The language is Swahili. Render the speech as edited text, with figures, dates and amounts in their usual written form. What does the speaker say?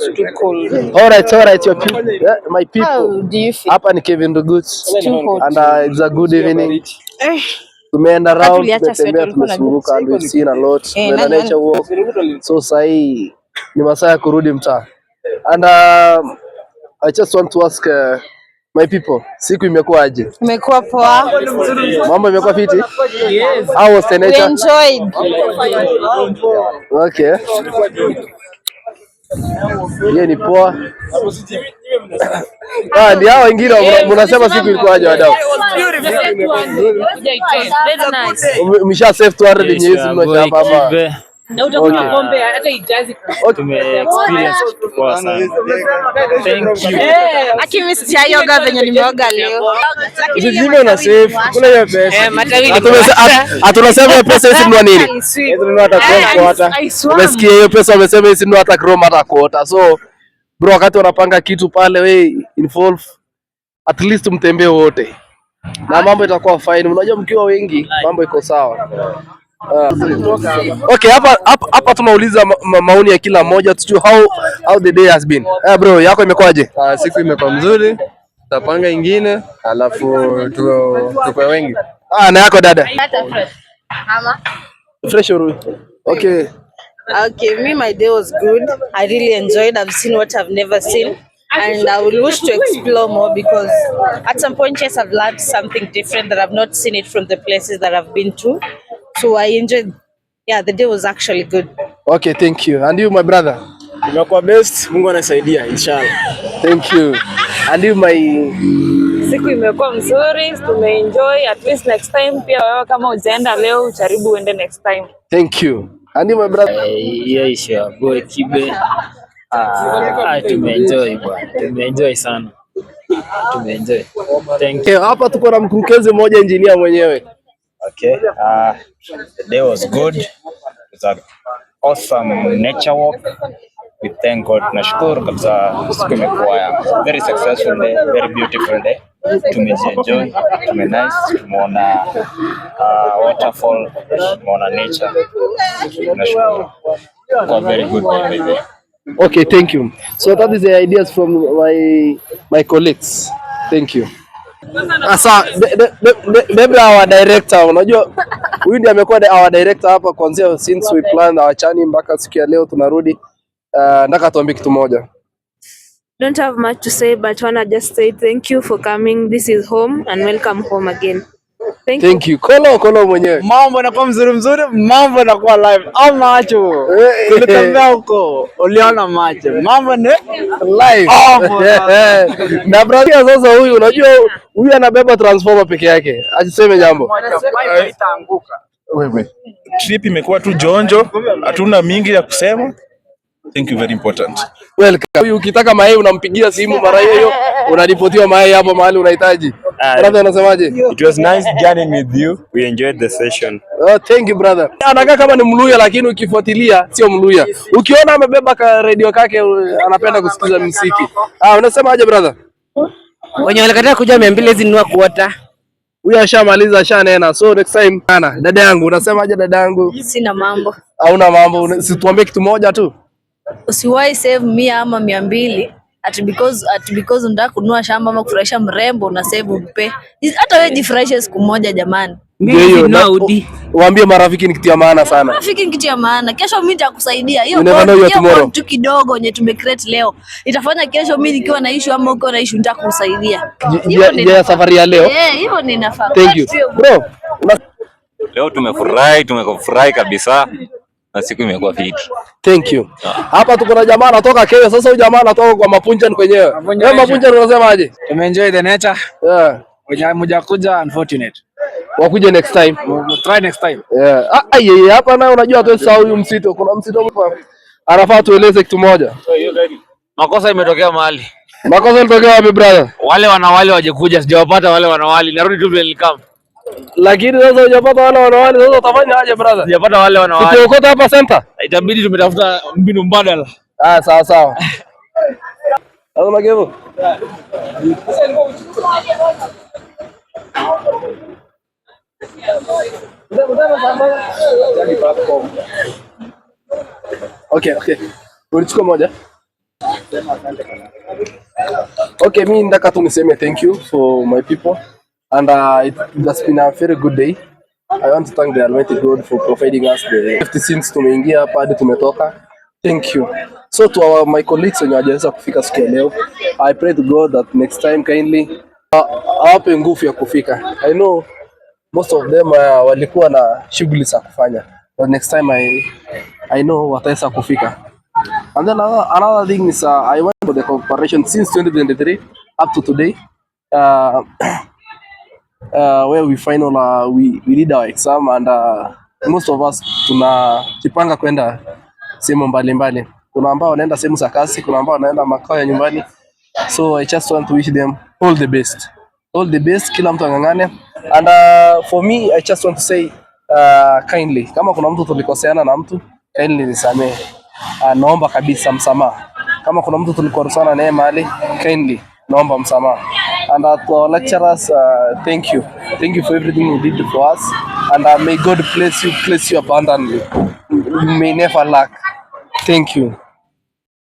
Too cold. All right, your people, yeah, my people. How do you feel? Hapa ni Kevin Rugut Too hot. And it's a good evening. Tumeenda round, Tuliacha sweater, tumetembea, ulikuwa unajua. tumezunguka and we've seen a lot. Eh, Tumeenda nani- nature walk. So sahi ni masaa ya kurudi mtaa. And I just want to ask my people, siku imekuwa aje? Imekuwa poa. Mambo imekuwa fiti? How was the We nature? Enjoyed. Okay. Hiyo ni poa. Ah, ndio hao wengine mnasema siku ilikuwaje, wadau? Very nice. Msha save 200 yenye hizi mna shamba hapa. Na utakunywa pombe hata ijazi. Tume experience kitu poa sana. Thank you. Aki mimi sijaoga venye nimeoga leo. Usizime una save. Kuna hiyo pesa. Eh, matawi. Hatunasema hiyo pesa hizi nunua nini? Umesikia hiyo pesa wamesema hizi nunua hata Chrome hata quarter. So bro, wakati wanapanga kitu pale, we involve at least mtembee wote na mambo itakuwa fine. Unajua mkiwa wengi mambo iko sawa. Ah. Okay, hapa tunauliza maoni ya kila mmoja tujue how the day has been. Eh, bro, yako imekuwaje? Ah, siku imekuwa mzuri, tutapanga ingine alafu tukue wengi. Ah, na yako, dada? Fresh or okay. Okay, me, my day was good. I really enjoyed. I've seen what I've never seen. And I will wish to explore more because at some point, yes, I've learned something different that I've not seen it from the places that I've been to. So I enjoyed. Yeah, the day was actually good. Okay, thank you. And you, my brother? Imekuwa best, Mungu anasaidia inshallah. Thank you. And you, my Siku imekuwa mzuri, tumeenjoy. At least next time pia wewe kama ujaenda leo ujaribu uende next time. Thank you. And you, my brother? Hiyo issue ya Boy Kibe. Ah, tumeenjoy bwana. Tumeenjoy sana. Tumeenjoy. Thank you. Okay, hapa tuko na mkurugenzi mmoja, engineer mwenyewe. Okay, the day was good. It was an awesome nature walk. We thank God. Nashukuru kabisa, siku imekuwa ya very successful day, very beautiful day. Tumejienjoy, tume nice, tumeona waterfall, tumeona nature. Tunashukuru. Kwa very good day, by the way. Okay, thank you. So that is the ideas from my colleagues. Thank you. Sasa Debra, our director, unajua huyu ndiye amekuwa our director hapa kuanzia since we planned our journey mpaka siku ya leo tunarudi. Nataka tuambie kitu moja. Don't have much to say, but wanna just say thank you for coming. This is home and welcome home again. Thank you. Thank you. Kolo Kolo mwenyewe. Mambo yanakuwa mzuri mzuri, mambo yanakuwa live. Au macho. Tulitembea huko, uliona macho. Mambo ni Live. Oh, Na brother sasa huyu, unajua huyu anabeba transformer peke yake. Asiseme jambo. Wewe. Trip imekuwa tu jonjo, hatuna mingi ya kusema. Thank you, very important. Welcome. Huyu ukitaka mayai unampigia simu mara hiyo hiyo unaripotiwa mayai hapo mahali unahitaji. Brother, unasemaje? It was nice journeying with you. We enjoyed the session. Oh, thank you, brother. Anakaa kama ni Mluya lakini ukifuatilia sio Mluya. Ukiona amebeba ka radio kake, anapenda kusikiza muziki. Ah, unasema aje, brother? Wenye walikataa kuja 200 hizi nunua kuota. Huyu ashamaliza, ashanena. So next time ana. Dada yangu, unasema aje, dada yangu? Sina mambo. Hauna mambo, si tuambie kitu moja tu. Usiwahi save 100 ama 200 ati because unataka kununua shamba ama kufurahisha mrembo na save umpe. Hata wewe jifurahishe siku moja, jamani. Ndio hiyo. Waambie marafiki ni kitu ya maana sana. Rafiki ni kitu ya maana. Kesho mimi nitakusaidia. Hiyo You never know your hiyo tomorrow. Bond tu kidogo yenye tumecreate leo itafanya kesho mimi nikiwa na issue ama ukiwa na issue nitakusaidia. Hivyo ndio Ya inafaa. safari ya leo. Eh, hivyo ndio inafaa. Thank you. Bro, Leo tumefurahi, tumefurahi kabisa na siku imekuwa fiti. Thank you. Hapa tuko na jamaa anatoka Kenya. Sasa huyu jamaa anatoka kwa Mapunjan kwenyewe. Wewe Mapunjan unasemaje? Tumeenjoy the nature. Yeah. Wenye hamjakuja, unfortunate. Wakuje next time. We'll try next time. Yeah. Ah, ah, yeye hapa naye unajua hatuwezi sahau huyu msito. Kuna msito hapa. Anafaa tueleze kitu moja. Makosa imetokea mahali. Makosa ilitokea wapi, brother? Wale wanawali waje, sijawapata wale wanawali. Narudi tu vile nilikam. Lakini sasa hujapata wale wanawali, sasa utafanya aje, brother? Sijapata wale wanawali. Tukiokota hapa center? Itabidi tumetafuta mbinu mbadala. Ah, sawa sawa. Sasa Makevo. Okay. Ulichukua moja? Okay, mi nataka tu niseme thank you for my people and it has been a very good day. I want to thank the Almighty God for providing us the safety since tumeingia hapa hadi tumetoka. Thank you. So to our my colleagues wenye hawajaweza kufika siku ya leo, I pray to God that next time kindly awape nguvu ya kufika. I know most of them walikuwa na shughuli za kufanya, but next time I know wataweza kufika. And then another thing is I went for the cooperation since 2023 up to today. Where we final we did our exam and most of us tunajipanga kwenda sehemu mbalimbali. Kuna ambao wanaenda sehemu za kazi, kuna ambao wanaenda makao ya nyumbani. So I just want to wish them all the best. All the best, kila mtu ang'ang'ane. And for me I just want to say kindly, kama kuna mtu tulikoseana na mtu, kindly nisamehe. Naomba kabisa msamaha. Kama kuna mtu tulikwaruzana naye mahali, kindly naomba msamaha. And to our lecturers, thank you. Thank you for everything you did for us. And may God bless you abundantly. You may never lack. Thank you.